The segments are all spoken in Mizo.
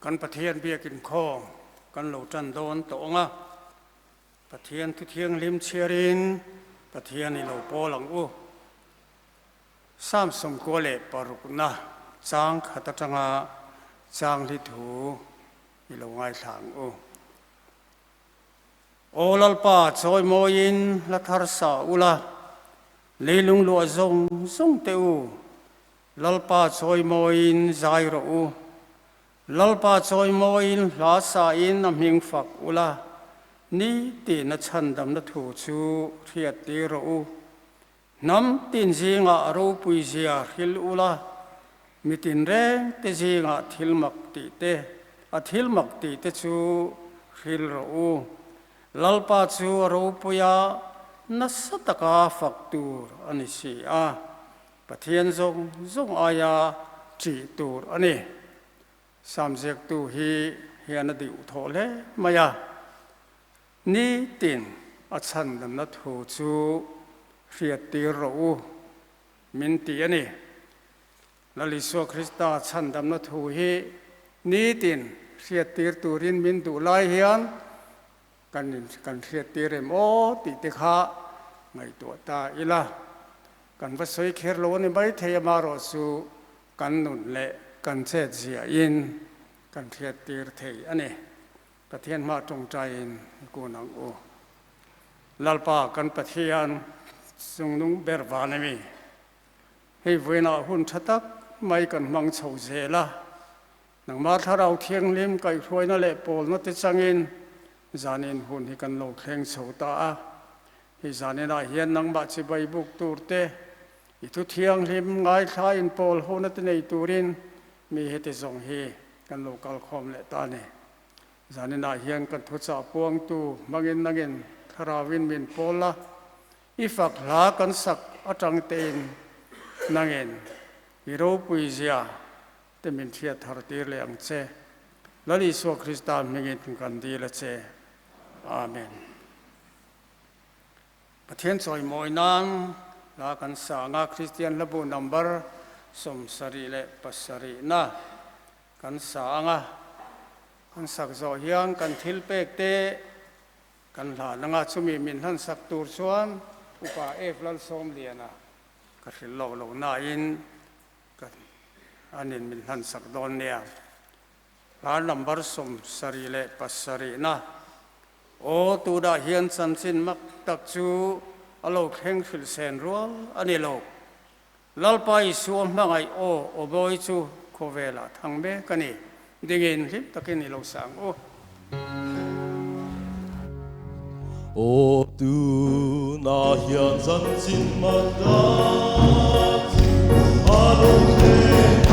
Kan Pathian biakin khawm kan lo tan dawn tawh ang a, Pathian thu thianghlim chhiarin Pathian i lo pawl ang u. Psalm 96 chang khat atanga chang hli thu i lo ngaithla ang u. Aw Lalpa chawimawiin hla thar sa ula, leilung luah zawng zawng teh u, Lalpa chawimawiin zai rawh u. Lalpa chawimawiin hla sain a hming fak ula, ni tina chhandamna thu chu hriat tir rawh u. Hnam tin zingah ropui zia hril ula, mi tinreng te zingah thil mak tih te, a thil mak tih te chu hril rawh u. Lalpa chu a ropuia nasa taka fak tur a ni si a. Pathian zawng zawng aia ṭih tur a ni. Sam ziaktu hi hian a deuh thawh hle mai a, Nitin a chhandamna thu chu hriattir rawh u, min ti a ni. Lal Isua Krista chhandamna thu hi nitin hriattir turin min duh lai hian kan kan hriattir em aw tih te kha ngaihtuah ta ila, kan va sawi kher lo a ni maithei amaherawh chu kan nun leh kan chet ziahin kan hriattir thei a ni. Pathian hma tawngtaiin i kun ang u. Lalpa kan Pathian chungnung ber van a mi. Hei vawiinah hun tha tak mai kan hmang chho zel a. Nangmah Thlarau Thianghlim kaihhruaina leh pawlna te changin zanin hun hi kan lo thleng chho ta a. Hei zaninah hian nangmah chibai buk tur te, i thu thianghlim ngaithla inpawl hona te nei turin mi heti zawng hi kan lo kal khawm leh ta a ni. Zaninah hian kan thuchah puangtu hmangin nangin Thlarauin min pawl a, i fak hla kan sak atang tein nangin i ropui zia te min hriat thar tir leh ang che. Lal Isua Krista hmingin kan dil a che. Amen. Pathian chawimawi nan hla kan sa ang a, Kristian hlabu number 77 na kan sa ang a. Kan sak zawh hian kan thil pek te kan hlan ang a, chumi min hlan sak tur chuan Upa F Lalsawmliana ka hrilh loh loh nain Kan an in min hlan sak dawn nia. Hla number 77 na Aw tunah hian chanchin mak tak chu a lo thleng hrilh sen rual a ni lo. Lalpa Isua hmangaih aw aw mawi chu khawvelah thang mek a ni. Dingin hlim takin i lo sang u. Aw tunah hian chanchin mak tak chu a lo thleng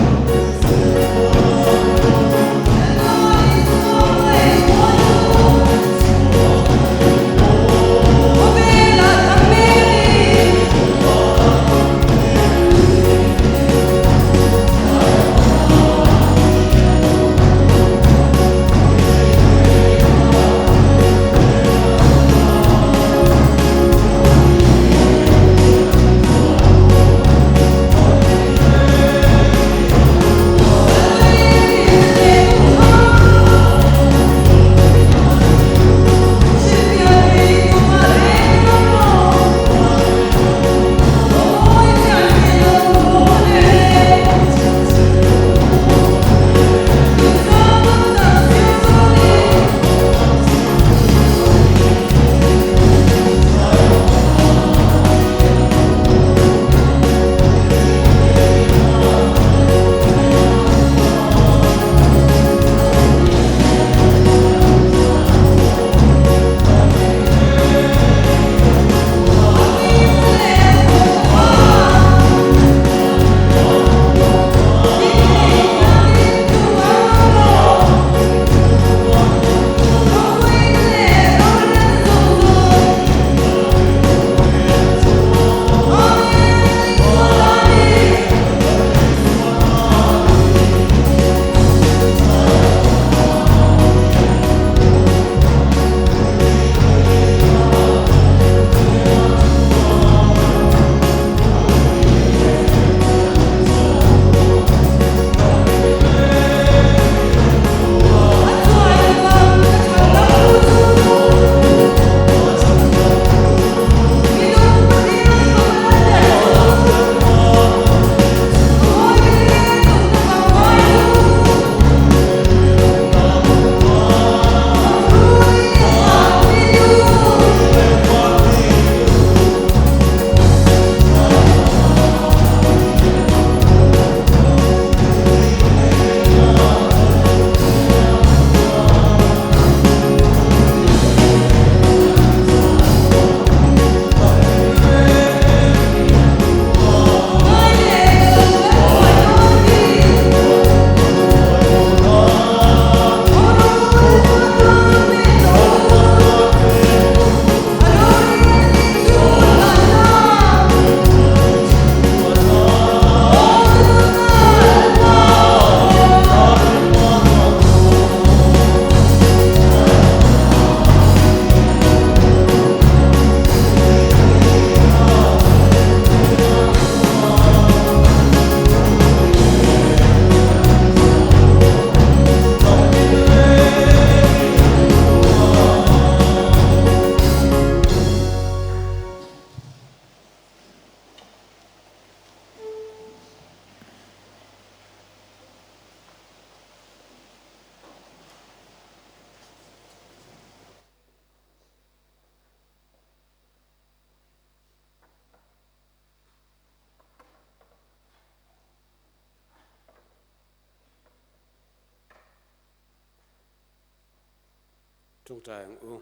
Tawngtai ang u.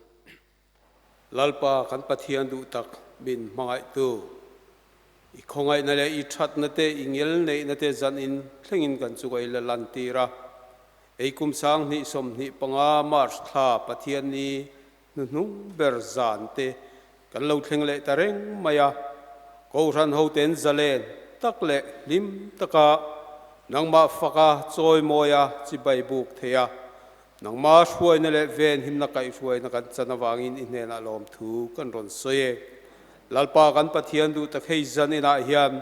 Lalpa kan Pathian duh tak min hmangaihtu, i khawngaihna leh i thatna te, i ngelneihna te zanin thlengin kan chunga i la lantir a. Ei kum 2025 March thla Pathianni hnuhnung ber zan te kan lo thleng leh ta reng mai a. Kohhran hoten zalen tak leh hlim taka nangmah faka chawimawia chibai buk thei a. Nangmah hruaina leh venhimna kaihhruaina kan chan avangin i hnenah lawmthu kan rawn sawi e. Lalpa kan Pathian duh tak hei zan inah hian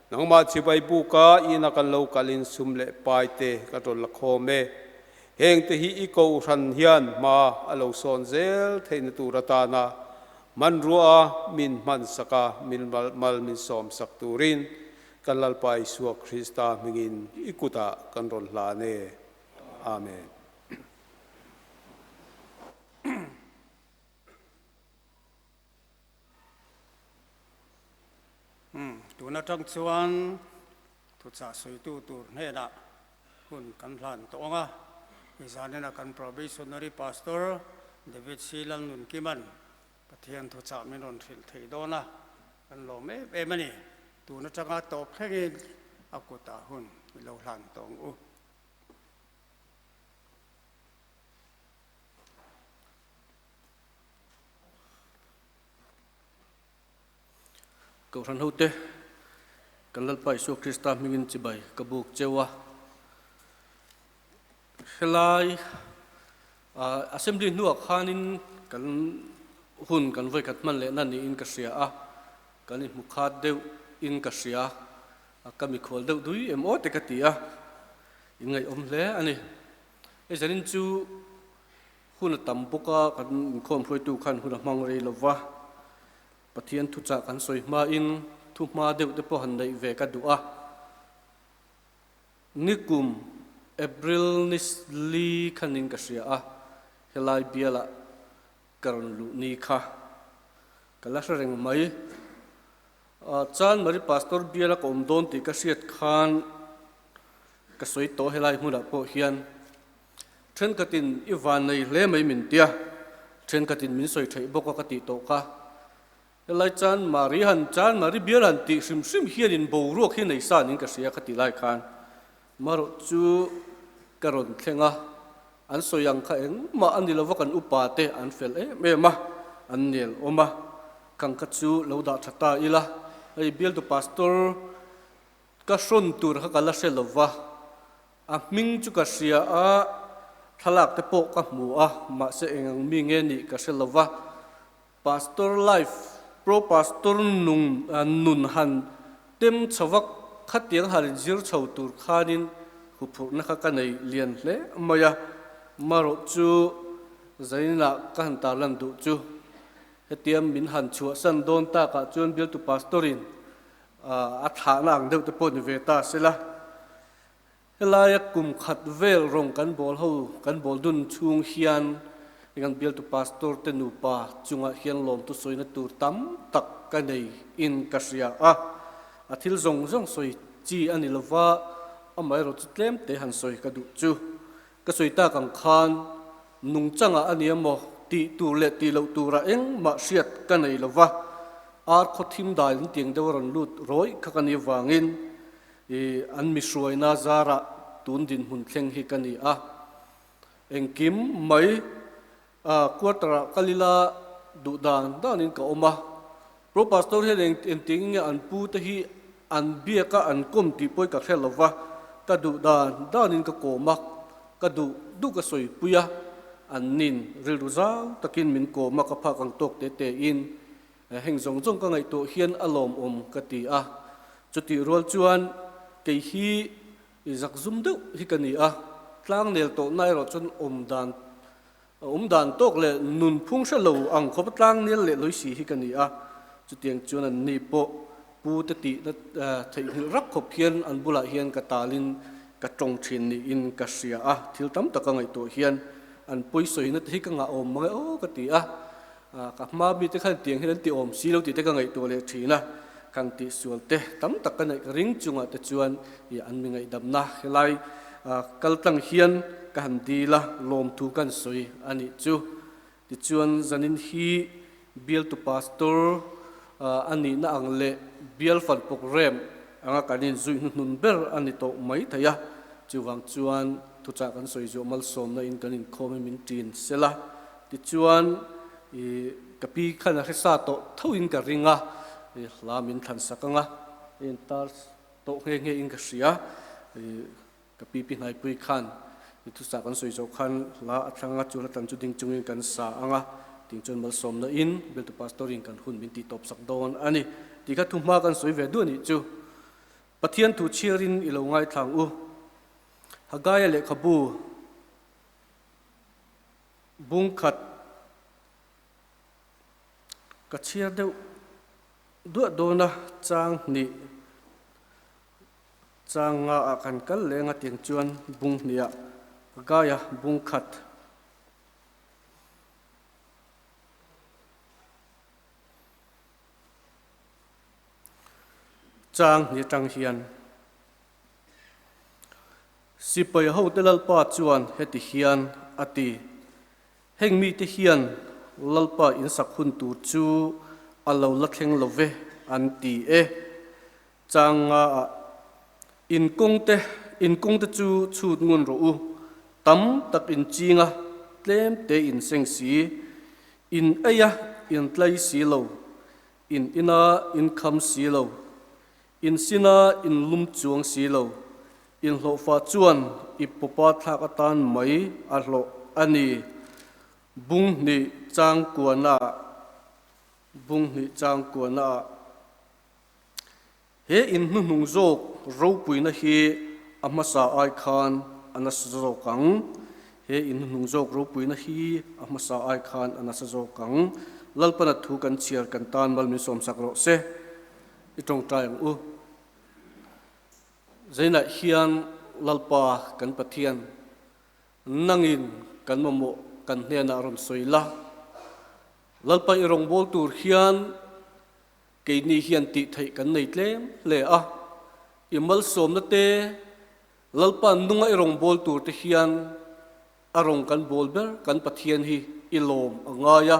nangmah chibai buka ina kan lo kalin sum leh pai te kan rawn la khawm e. Heng te hi i kohhran hian hma a lo sawn zel theihna tur atana hmanrua a min hmansak a, min mal min sawmsak turin kan Lalpa Isua Krista hmingin i kutah kan rawn hlan e. Amen. Tun atang chuan thuchah sawitu tur hnenah hun kan hlan tawh ang a. Nizanena kan Probationary Pastor David C. Lalnunkiman Pathian thuchah min rawn hrilh thei dawn a, kan lawm em em a ni. Tun atanga tawp thlengin a kutah hun i lo hlan tawh ang u. Kohhran hote, kan Lalpa Isua Krista hmingin chibai ka buk cheu a. Helai Assembly hnuah khanin kan hun kan vawikhat hman lehna niin ka hria a, kan inhmu khat deuh in ka hria. Ka mikhual deuh dui em aw te ka ti a, in ngaihawm hle a ni. Hei zanin chu hun a tam bawk a, kan inkhawm hruaitu khan hun a hmang rei lo va, Pathian thuchah kan sawi hmain thu hma deuh te pawh han neih ve ka duh a. Nikum April ni li khanin ka hria a, helai bialah ka rawn luh ni kha ka la hre reng mai. Chan Mari Pastor biala ka awm dawn tih ka hriat khan ka sawi tawh helai hmunah pawh hian thenkhatin i van nei hle mai min tia, thenkhatin min sawi theih bawk a ka tih tawh kha. Helai Chan Mari han Chan Mari bial han tih hrim hrim hianin boruak hi nei sa niin ka hria ka tih lai khan marawh chu ka rawn thleng a, an sawi ang kha engmah a ni lova kan upa te an fel em em a, an nel awm a, Khang kha chu lo dah tha ta ila, hei bialtu pastor ka hrawn tur kha ka la hre lo va, a hming chu ka hria a, thlalak te pawh ka hmu a, mahse eng ang mi nge nih ka hre lo va, pastor life pro pastor nung nun han tem chho va khatiang han inzir chho tur khanin huphurhna kha ka nei lian hle mai a, marawh chu zainah ka han tarlan duh chu. Hetiang min han chhuahsan dawn takah chuan bialtu pastor-in a thlahna ang deuh te pawh ni ve ta se la. Helaia kum khat vel rawng kan bawl ho kan bawl dun chhung hian kan bialtu pastor te nupa chungah hian lawmtu sawina tur tam tak ka nei in ka hria a. A thil zawng zawng sawi chi a ni lova, amaherawhchu chu tlem te han sawi ka duh chu. Ka sawi tak ang khan nungchangah a ni emaw tih tur leh tih loh turah engmah hriat ka nei lo va, ar khaw thim dai an tiang deuh a rawn lut rawih kha ka nih avangin i an mi hruaina zarah tun dinhmun thleng hi ka ni a. Engkim mai quarter-ah kal ila duh dan danin ka awm a. Pro Pastor hian eng engtiang nge an pu te hi an biak a an kawm tih pawh hi ka hre lo va, ka duh dan danin ka kawm a, ka duh duh ka sawi pui a, an nin rilru zau takin min kawm a ka phak ang tawk te te in heng zawng zawng ka ngaihtuah hian a lawmawm ka ti a. Chutih rual chuan kei hi I zakzum deuh hi ka ni a, tlangnel tawhna erawh chuan awm dan awm dan tawk leh nunphung hre lo ang khawpa tlangnel leh lawi si hi ka ni a. Chutiang chuan an ni pawh pu te tihna theihnghilh rak khawp hian an bulah hian ka talin ka tawng thin niin ka hria a, thil tam taka ngaihtuah hian an pawisawina te hi ka ngah awm mang e aw ka ti a. Ka hma mite khan tiang hian an ti awm si lo tih te ka ngaihtuah leh thin a, khang tih sual te tam tak ka neih ka ring chungah te chuan i an mi ngaihdamna helai kal tlang hian ka han dil a, lawmthu kan sawi a nih chu. Tichuan zanin hi bialtu pastor a nihna ang leh bial fan program anga kan inzui hnuhnun ber a ni tawh mai thei a, chuvang chuan thuchah kan sawi zawh malsawmna in kan inkhawm hi min ṭin sela. Tichuan i ka pi khan a hresa tawh tho in ka ring a, i hla min thlan sak anga in tar tawh nghe nghe in ka hria. I Ka pi pi hnaipui khan i thusa kan sawi zawh khan hla a thlang a, chu hla tlan chu ding chungin kan sa ang a, ting chuan malsawmna in Bialtu Pastor in kan hun min tih tawp sak dawn a ni tih kha thuhma kan sawi ve duh a nih chu. Pathian thu chhiarin i lo ngaithlang u. Hagaia lehkhabu bungkhat ka chhiar deuh duah dawn a, chang hnih. Chang nga ah kan kal leng a tiang chuan bung hnih ah ka gai a, bung khat. Chang hnih atang hian Sipai hote Lalpa chuan heti hian a ti, Heng mite hian Lalpa in sak hun tur chu a lo la thleng lo ve an ti e. Chang nga ah, In kawngte, in kawngte chu chhut ngun rawh u, tam tak in ching a, tlem te in seng si, in ei a, in tlai si lo, in in a, in kham si lo, in sin a, in lum chuang si lo, in hlawhfa chuan i pawpa thlak atan mai a hlawh a ni. Bung hnih chang kuana ah, bung hnih chang kuana ah. He in hnuhnung zawk ropuina hi a hmasa ai khan a nasa zawk ang. He in hnuhnung zawk ropuina hi a hmasa ai khan a nasa zawk ang. Lalpana thu kan chhiar kan tan mal min sawmsak rawh se. I tawngtai ang u. Zainah hian Lalpa kan Pathian nangin kan mamawh kan hnenah rawn sawi la. Lalpa i rawngbâwl tur hian Keini hian tih theih kan nei tlem hle a, i malsawmna te, Lalpa nunga i rawngbâwl tur te hian a rawng kan bâwl ber kan Pathian hi i lawm a ngai a.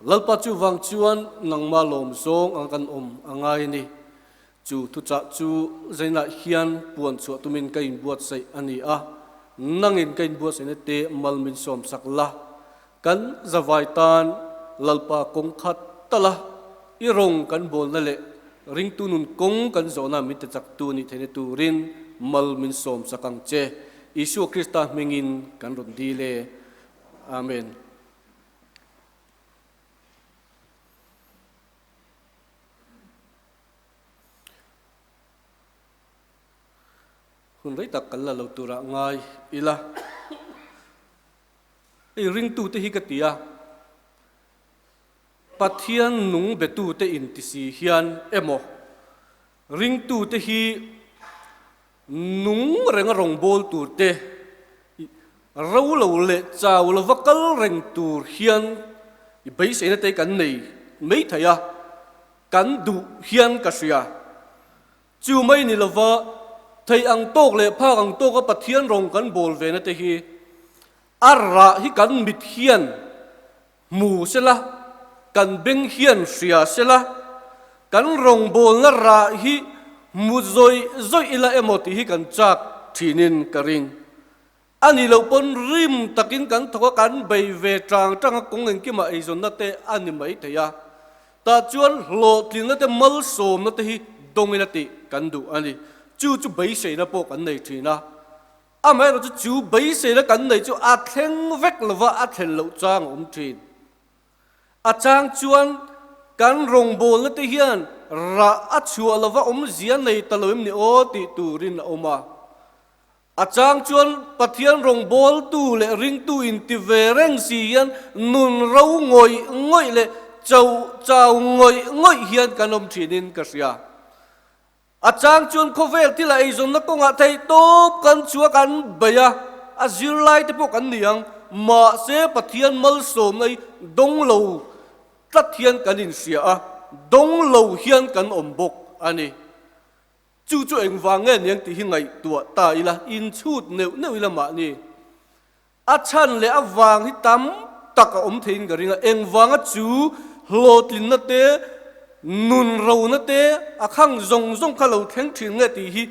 Lalpa chuvang chuan nangma lawm zawng ang kan awm a ngai a ni. Chu thuchah chu zainah hian puan chhuah tumin ka inbuatsaih a ni a, nangin ka inbuatsaihna te mal min sawmsak la, Kan zavai tan Lalpa kawng khat tala i rawng kan bawlna leh ringtu nun kawng kan zawhna min ti chaktu nih theihna turin mal min sawm chak ang che. Isua Krista hmingin kan rawn dil e. Amen. Hun rei tak kan la lo turah ngai ila. Hei ringtute hi ka ti a, Pathian nung betute inti si hian emaw, ringtute hi nung renga rawngbâwl turte, ro lo leh chau lova kal reng tur hian i beiseina te kan nei mai thei a, kan duh hian ka hria. Chu mai ni lova, thei ang tawk leh phak ang tawka Pathian rawng kan bawl ve na te hi a rah hi kan mit hian hmu sela, kan beng hian hria sela, kan rawngbawlna rah hi hmu zawih zawih ila emaw tih hi kan chak thinin ka ring. A nih loh pawn rim takin kan thawk a, kan bei ve tang tang a, kawng engkimah eizawnna te a ni mai thei a. Tah chuan hlawhtlinna te malsawmna te hi dawngin a tih kan duh a ni. Chu chu beiseina pawh kan nei thin a. Amaherawhchu chu beiseina kan nei chu a thleng vek lova a thlen loh chang a awm thin. A chang chuan kan rawngbawlna te hian rah a chhuah lova awmzia nei ta lo em ni aw tih turin a awm a. A chang chuan Pathian rawngbawltu leh ringtu inti ve reng si hian nun ro ngawih ngawih leh cho chau ngawih ngawih hian kan awm thinin ka hria. A chang chuan khawvel thil a eizawnna kawngah theihtawp kan chhuah kan bei a, a zirlai te pawh kan ni ang, mahse Pathian malsawmna hi dawng lo tlat hian kan inhria a, dawng lo hian kan awm bawk a ni. Chu chu engvang nge niang tih hi ngaihtuah ta ila, inchhut neuh neuh ila mahni. A chhan leh a vang hi tam tak a awm theiin ka ring a, engvanga chu hlawhtlinna te, nun rona te a khang zawng zawng kha lo thleng thin nge tih hi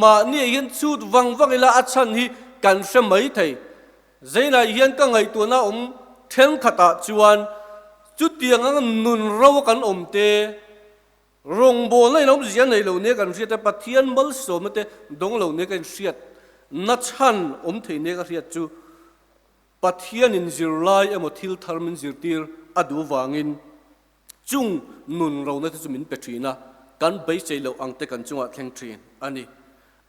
mahni ah hian chhut vang vang ila a chhan hi kan hre mai thei. Zainah hian ka ngaihtuahna awm thenkhatah chuan chutiang anga nun ro a kan awm te, Rawngbawlna in awmzia nei lo nia kan hriat a, Pathian malsawmna te dawng lo nia ka inhriat na chhan awm thei nia ka hriat chu Pathian in zirlai emaw thil thar min zirtir a duh vangin chung nun rona te chu min pe thin a, kan beisei loh ang te kan chungah thleng thin a ni.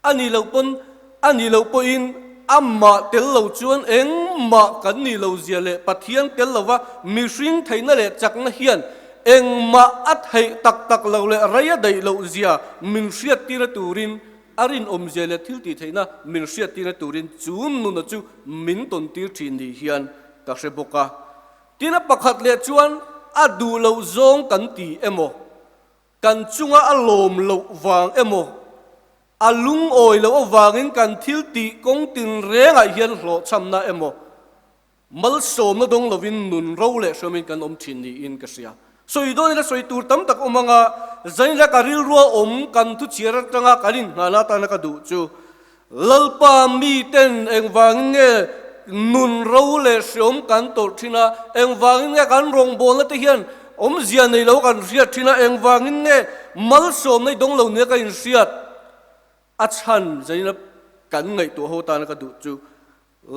A nih loh pawn, a nih loh pawhin amah tel lo chuan engmah kan nih lo zia leh Pathian tel lova mihring theihna leh chakna hian engmah a theih tak tak lo leh rei a daih loh zia min hriattirna turin a rinawm zia leh thil tih theihna min hriattirna turin chu nuna chu min tawntir thin ni hian ka hre bawk a. Tin a pakhat leh chuan a duh loh zawng kan ti emaw? Kan chunga a lawm loh vang emaw, a lungawi loh avangin kan thil tih kawng tinrengah hian hlawhchhamna emaw, malsawmna dawng lovin nun ro leh hrawmin kan awm thin niin ka hria. Sawi dawn ila sawi tur tam tak awm anga, zainla ka rilrua awm kan thuchhiar atanga kan inhnana atana ka duh chu, Lalpa miten engvangin nge nun ro leh hreawm kan tawrh thin a, engvangin nge kan rawngbawlna te hian awmzia nei lo kan hriat thin a, engvangin nge malsawmna i dawng lo nia ka inhriat a chhan zaina kan ngaihtuah ho tana ka duh chu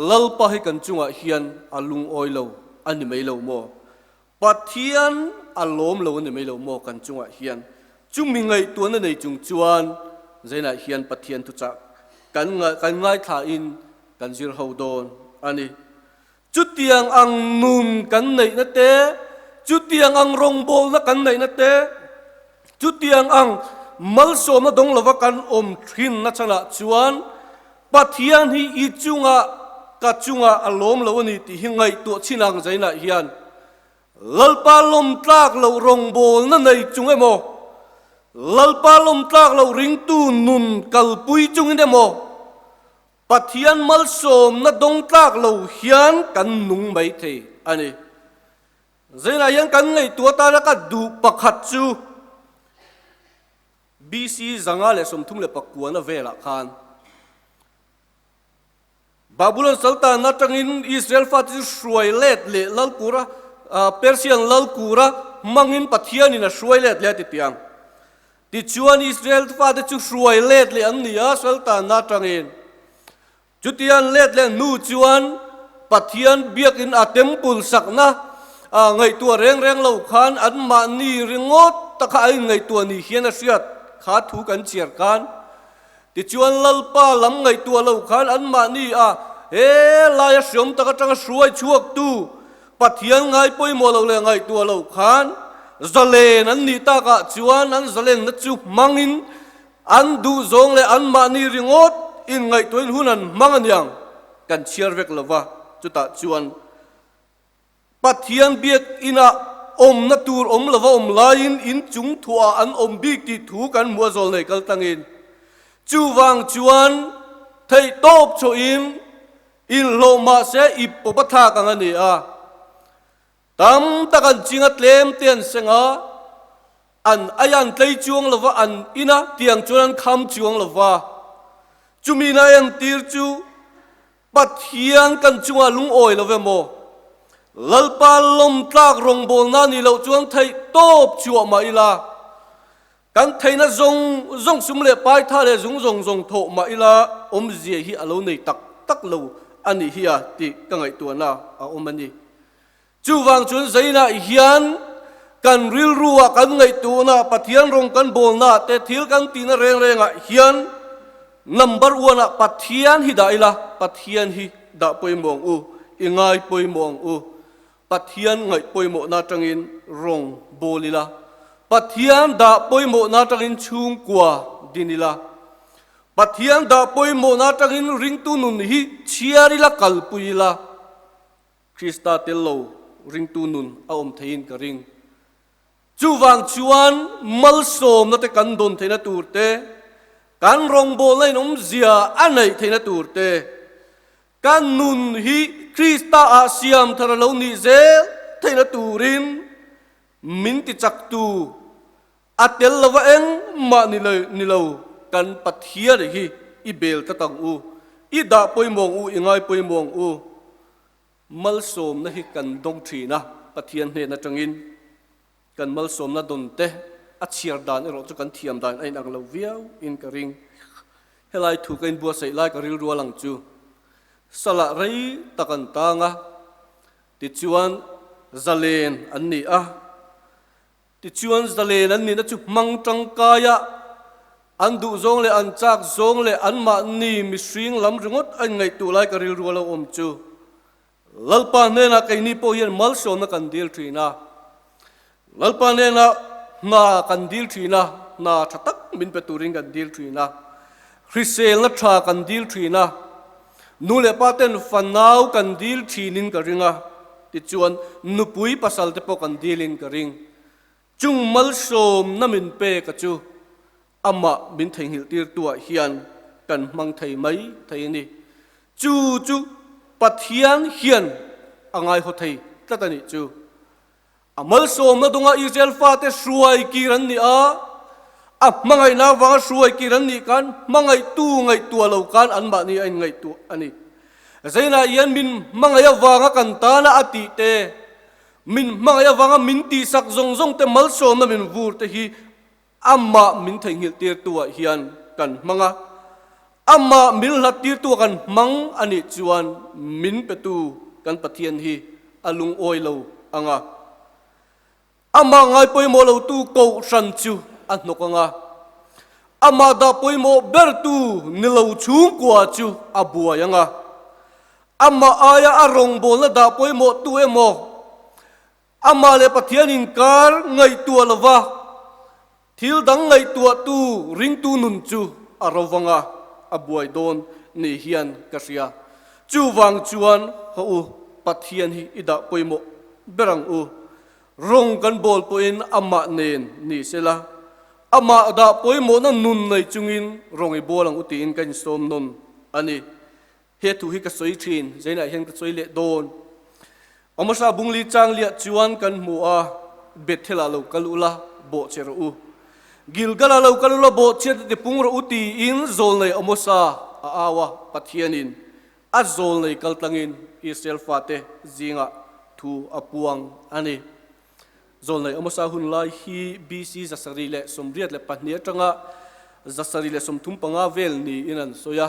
Lalpa hi kan chungah hian a lungawi lo a ni mai lo maw? Pathian a lawm lo a ni mai lo maw kan chungah hian? Chumi ngaihtuahna nei chung chuan Zainah hian Pathian thuchah kan kan ngaithlain kan zir ho dawn a ni. Chutiang ang nun kan neihna te, chutiang ang rawngbawlna kan neihna te, chutiang ang malsawmna dawng lova kan awm thinna chhanah chuan Pathian hi i chunga ka chunga a lawm lo a ni tih hi ngaihtuah chin ang Zainah hian Lalpa lawm tlak loh rawngbawlna nei chung emaw, Lalpa lawm tlak loh ringtu nun kalpui chungin emaw, Pathian malsawmna dawng tlak lo hian kan nung mai thei a ni. Zainah hian kan ngaihtuah tana ka duh pakhat chu BC 539 velah khan Babulon Sultan atangin Israel fate chu hruai let leh Lalkura, Persian Lalkura hmangin Pathianin a hruai let leh a ti piang. Tichuan Israel fate chu hruai let leh an ni a Sultan atangin. Chutiang let leh hnu chuan Pathian biakin a temple sakna ngaihtuah reng reng lo khan anmahni ringawt ta kha a inngaihtuah ni hian a hriat kha thu kan chhiar khan. Tichuan Lalpa lam ngaihtuah lo khan anmahni a he laia hriam tak atanga hruai chhuaktu Pathian ngai pawimawh lo leh ngaihtuah lo khan zalen an nih takah chuan an zalenna chu hmangin An duhzawng leh anmahni ringawt inngaihtuahin hun an hmang aniang kan chhiar vek lo va, chutah chuan Pathian biakinah awmna tur awm lova awm laiin inchung thuah an awm bik tih thu kan hmu a zawl nei kal tlangin. Chuvang chuan theihtawp chhuahin inhlawh mahse ip pawp a thlak ang a ni a. Tam tak an ching a, tlem te an seng a, an ai an tlei chuang lo va, an in a, tiang chuan an kham chuang lo va. Chumi na entir chu Pathian kan chungah lungawi lo ve maw? Lalpa lawm tlak rawngbawlna nih loh chuan theih tawp chhuah mah ila, kan theihna zawng zawng sum leh paitha leh zung zawng zawng thawh mah ila awmzia hi a lo nei tak tak lo a nih hi a tih ka ngaihtuahna a awm a ni. Chuvang chuan Zainah hian kan rilruah kan ngaihtuahna, Pathian rawng kan bawlna te thil kan tihna reng rengah hian number one ah Pathian hi dah ila, Pathian hi dah pawimawh ang u, i ngai pawimawh ang u. Pathian ngaih pawimawhna atangin rawng bawl ila, Pathian dah pawimawhna atangin chhungkua din ila, Pathian dah pawimawhna atangin ringtu nun hi chhiar ila kalpui ila, Krista tel lo ringtu nun a awm theiin ka ring. Chuvang chuan malsawmna te kan dawn theihna tur te, kan rawngbawlna in awmzia a neih theihna tur te, Kan nun hi Krista ah siam thar a lo nih zel theihna turin min ti chaktu a tel lova engmah ni lo ni lo kan Pathian hi i bel tlat ang u, i dah pawimawh ang u, i ngai pawimawh ang u. Malsawmna hi kan dawng thin a, Pathian hnen atangin kan malsawmna dawn te a chhiar dan erawh chu kan thiam dan a inang lo viau in ka ring. Helai thu ka inbuatsaih lai ka rilru a lang chu salah rei tak an tang a, tichuan zalen an ni a, tichuan zalen an nihna chu hmang tangkaia an duh zawng leh an chak zawng leh anmahni mihring lam ringawt a inngaihtuah lai ka rilru a lo awm chu Lalpa hnenah keini pawh hian malsawmna kan dil thin a, Lalpa hnenah hna kan dil thin a, hna tha tak min pe turin kan dil thin a, hriselna tha kan dil thin a, nu leh pa ten fanau kan dil thinin ka ring a, tichuan nupui pasal te pawh kan dilin ka ring. Chung malsawmna min pek a chu amah min theihnghilh tirtuah hian kan hmang thei mai thei a ni. Chu chu Pathian hian a ngaihaw thei tlat a nih chu. A malsawmna dunga Israel fate hruai kir an ni a, a hmangaihna avanga hruai kir an nih khan hmangaihtu ngaihtuah lo khan anmahni a inngaihtuah a ni. Zainah hian min hmangaih avanga kan tana a tih te, min hmangaih avanga min tihsak zawng zawng te malsawmna min vur te hi Amah min theihnghilh tirtuah hian kan hmang a, amah min hlat tirtuah kan hmang a nih chuan min petu kan Pathian hi a lungawi lo ang a. Amah ngai pawimawh lotu kohhran chu a hnawk ang a, amah dah pawimawh bertu ni lo chhungkua chu a buai ang a, amah aia a rawngbawlna dah pawimawhtu emaw, Amah leh Pathian inkar ngaihtuah lova thil dang ngaihtuahtu ringtu nun chu a ro vang a, a buai dawn ni hian ka hria. Chuvang chuan haw u, Pathian hi i dah pawimawh ber ang u. Rawng kan bawl pawhin amah nen ni sela, amah dah pawimawhna nun nei chungin rawng i bawl ang u tiin ka insawm nawn a ni. He thu hi ka sawi thin, Zainah hian ka sawi leh dawn. Amasa bungli chang liah chuan kan hmu a, Bethel-ah lo kal ula, bawh che rawh u. Gilgal-ah lo kal ula, bawh chhiat te tipung rawh u tiin zawlnei Amosa a au a, Pathianin a zawlnei kal tlangin Israel fate zingah thu a puang a ni. Zawlnei Amosa hun lai hi BC 782 atanga 735 vel niin an sawi a.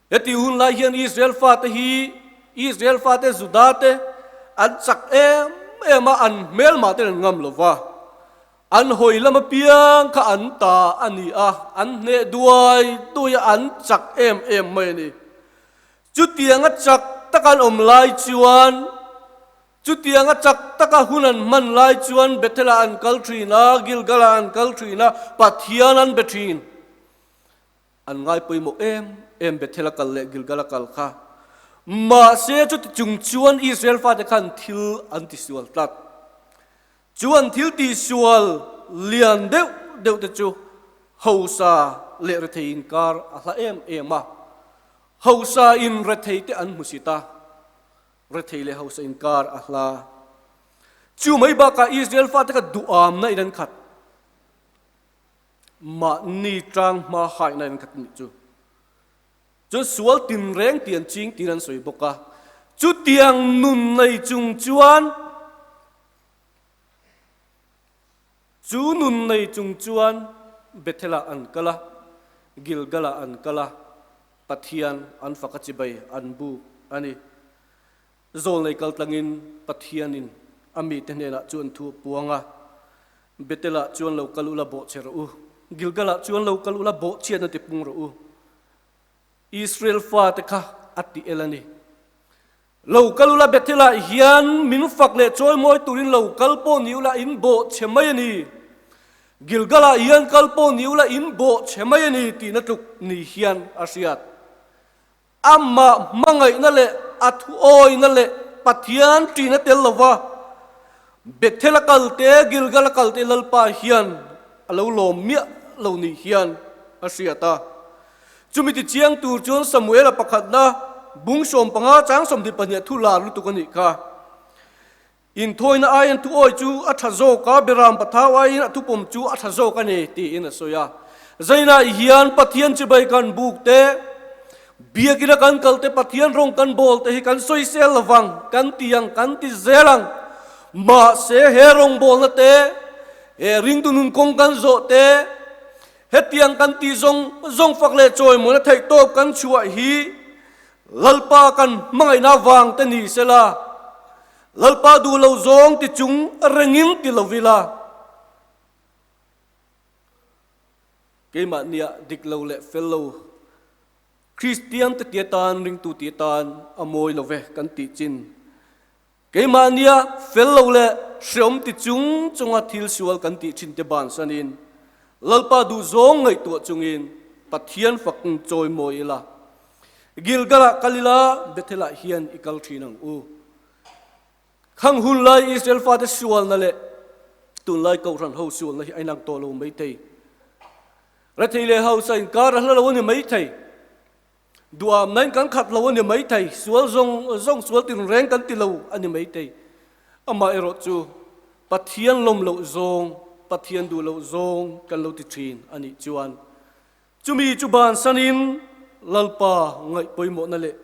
Heti hun lai hian Israel fate hi Israel fate Juda te an chak em em a, an hmelmah ten an ngam lo va. An hawi lam apiang kha an ta a ni a, an hneh duai duai a, an chak em em mai a ni. Chutianga chak taka an awm lai chuan Chutianga chak taka hun an hman lai chuan Bethel-ah an kal thin a, Gilgal-ah an kal thin a, Pathian an be thin. An ngai pawimawh em em Bethel-a kal leh Gilgal-a kal kha. Mahse chuti chung chuan Israel fate khan thil an tisual tlat. Chu an thil tihsual lian deuh deuh te chu hausa leh rethei inkar a hla em em a. Hausa in rethei te an hmusit a. Rethei leh hausa inkar a hla. Chu mai bakah Israel fate kha duhamna in an khat. Mahni tang hma haihna in an khat anih chu. Chuan sual tinreng tih an ching tiin an sawi bawk a. Chutiang nun nei chung chuan chu nun nei chung chuan Bethel-ah an kal a, Gilgal-ah an kal a, Pathian an fak a chibai an buk a ni. Zawlnei kaltlangin Pathianin a mite hnenah chuan thu a puang a, Bethel-ah chuan lo kal ula bawh che rawh u, Gilgal-ah chuan lo kal ula bawh chhiatna ti pung rawh u. Israel fate kha a ti el a ni. Lo kal ula Bethel-ah hian min fak leh chawimawi turin lo kal pawh ni ula in bawh che mai a ni. Gilgal-ah hian kal pawh ni ula in bawh che mai a ni tihna tluk ni hian a hriat. Amah hmangaihna leh a thuawina leh Pathian ṭihna tel lova Bethel-a kal te, Gilgal-a kal te Lalpa hian a lo lawm miah lo ni hian a hriat a. Chumi tichiang tur chuan Samuela pakhatna. Bung 15 chang 22 thu lar lutuk a nih kha. Inthawina aiin thuawi chu a tha zawk a, beram pathau aiin a thupawm chu a tha zawk a ni, tiin a sawi a. Zainah hian Pathian chibai kan buk te, biakina kan kal te, Pathian rawng kan bawl te hi kan sawisel lovang, kan ti ang, kan ti zel ang. Mahse, he rawngbawlna te, he ringtu nun kawng kan zawh te, hetiang kan tih zawng zawng fak leh chawimawina theihtawp kan chhuah hi Lalpa kan hmangaihna vang te ni sela, Lalpa duh lo zawng ti chung rengin ti lo ila, keimahnia dik lo leh fel lo Kristian te ti atan, ringtu ti atan a mawi lo ve kan tih chin. Keimahnia fel lo leh hreawm ti chung chunga thil sual kan tih thin te bansanin, Lalpa duh zawng ngaihtuah chungin Pathian fak chawi mawi ila. Gilgal-ah kal ila, Bethel-ah hian i kal thin ang u. Khang hun lai Israel fate sualna leh tunlai Kohhran ho sualna hi a inang tawh lo maithei. Rethei leh hausa inkar a hla lo a ni maithei. Duamnain kan khat lo a ni maithei, sual zawng zawng sual tinreng kan ti lo a ni maithei. Amaherawh chu Pathian lawm loh zawng, Pathian duh loh zawng kan lo ti thin a nih chuan chumi chu bansanin Lalpa ngaih pawimawhna leh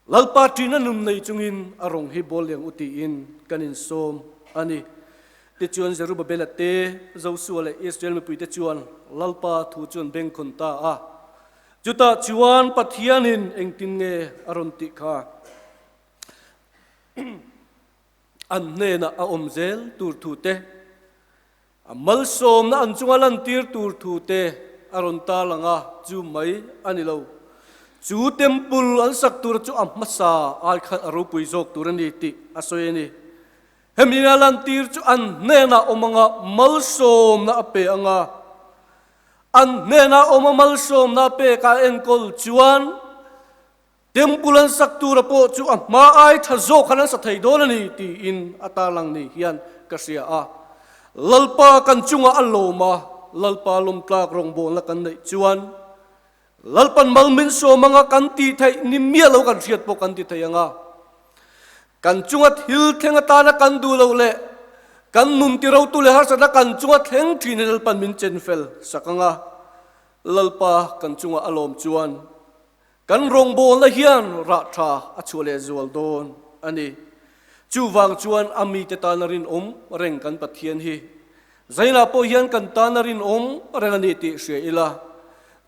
Lalpa ṭina nun nei chungin a rawng hi bawl liang u tiin kan insawm a ni. Tichuan Zerubabela te, Josua leh Israel mipuite chuan Lalpa thu chu an bengkhawn ta a. Chutah chuan Pathianin engtin nge a rawn tih kha an hnenah a awm zel tur thu te, A malsawmna an chunga lantir tur thute a rawn tarlang a, chu mai a ni lo. Chu temple an sak tur chu a hmasa ai khan a ropui zawk tur a ni tih a sawi a ni. Hemi ina lantir chu an hnenah awm anga malsawmna a pe anga, an hnenah awma malsawmna a pek a enkawl chuan Temple an sak tura pawh chu a hma ai tha zawk khan an sa thei dawn a ni tiin a tarlang ni hian ka hria a. Lalpa kan chungah a lawm a, Lalpa lawmtlak rawngbawlna kan neih chuan Lalpan mal min sawm anga kan tih theih ni miah lo kan hriat pawh kan ti thei ang a. Kan chunga thil thleng atana kan duh loh leh kan nun ti rotu leh harsatna kan chunga thleng thin hi Lalpan min chen fel sak ang a, Lalpa kan chungah a lawm chuan Kan rawngbawlna hian rah tha a chhuah leh zual dawn a ni. Chuvang chuan a mite tana rinawm reng kan Pathian hi Zainah pawh hian kan tana rinawm reng a ni tih hria ila,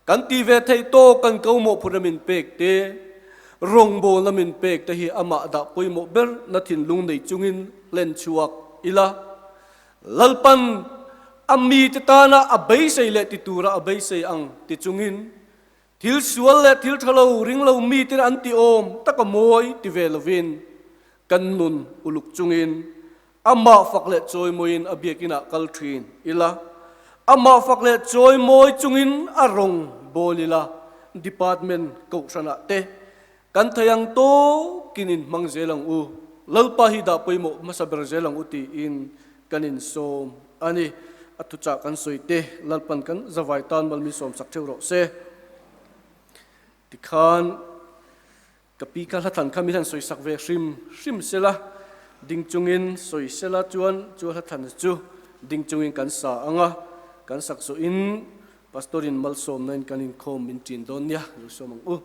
kan ti ve theih tawk kan ko mawhphurhna min pek te, rawngbawlna min pek te hi amah dah pawimawh ber na thinlung nei chungin hlen chhuak ila, Lalpan a mite tana a beisei leh ti tura a beisei ang ti chungin Thil sual leh thil tha lo ring lo mite an ti awm taka mawi ti ve lovin kan nun uluk chungin amah fak leh chawimawiin a biakinah kal thin ila, amah fak leh chawimawi chungin a rawng bawl ila, department kohhranah te kan thei ang tawkin in hmang zel ang u, Lalpa hi dah pawimawh hmasa ber zel ang u tiin kan insawm a ni. A thuchah kan sawi te, Lalpan kan zavai tan malmi sawmsak theuh rawh se. Tikhan ka pi kha hla thlan kha min han sawisak ve hrim hrim sela, ding chungin sawi sela chuan chu hla thlan chu ding chungin kan sa ang a, kan sak zawhin Pastor-in malsawmna in kan inkhawm min ṭin dawn nia, lo sawm ang u.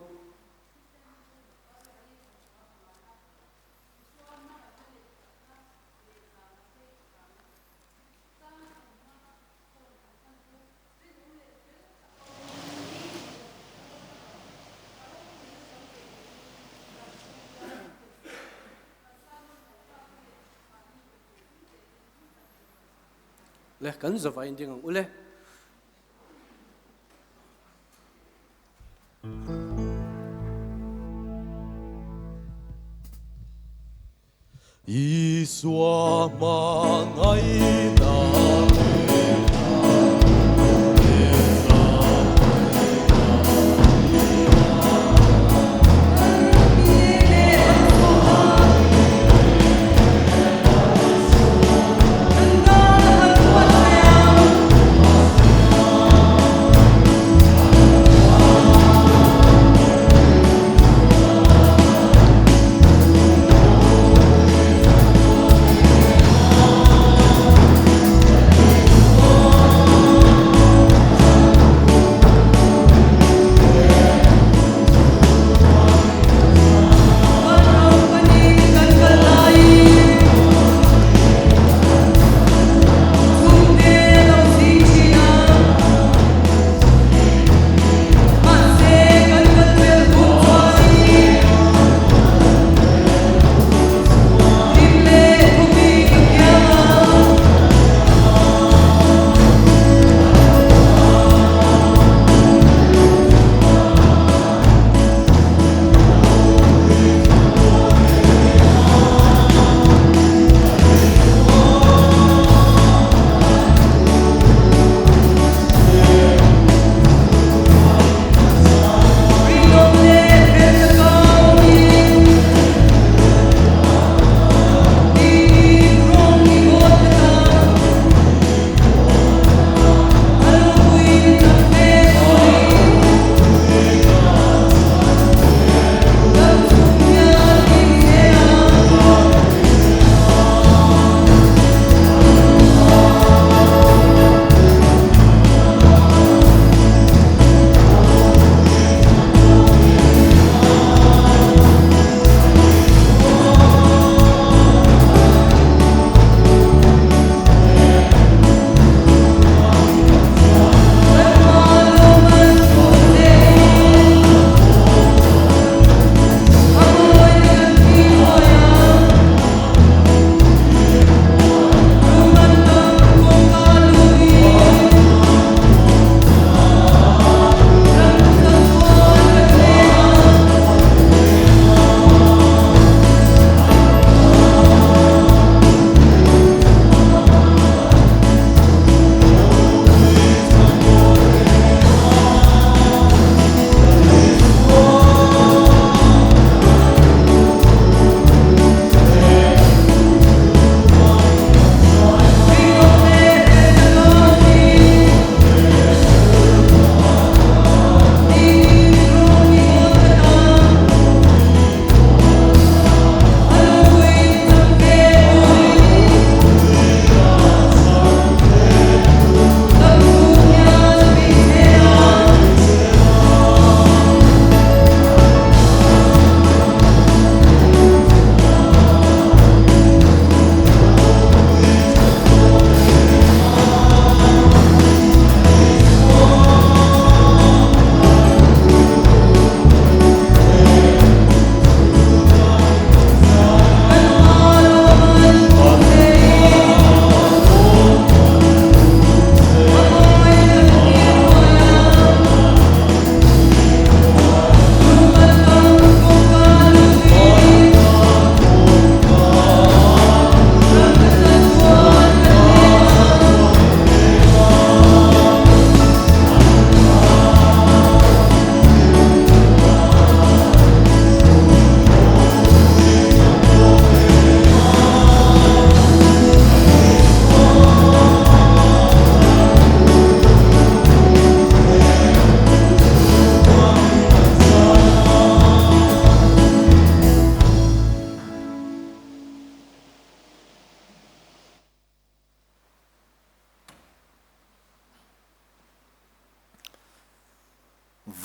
Le kan zavain ding ang ule. Isua hmangaihna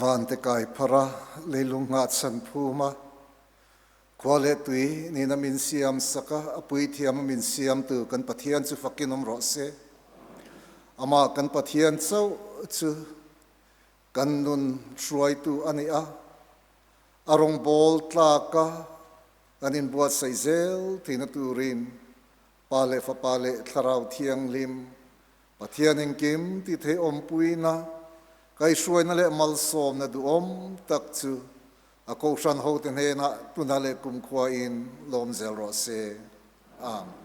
Vante kai phara leilung nga chan phuma khua le tui ni na min siam saka apui thiam min siam tu kan Pathian chu fakin om ro se. Ama kan Pathian chau chu kan nun hruai tu ani a arong bol tlaka kanin buat sai zel thina turin pale fa pale thlarau thiang lim Pathian in kim ti the om puina kai hruai na le mal som na du om tak chu a ko shan ho ten he na tuna le kum khwa in lom zel ro se. Amen.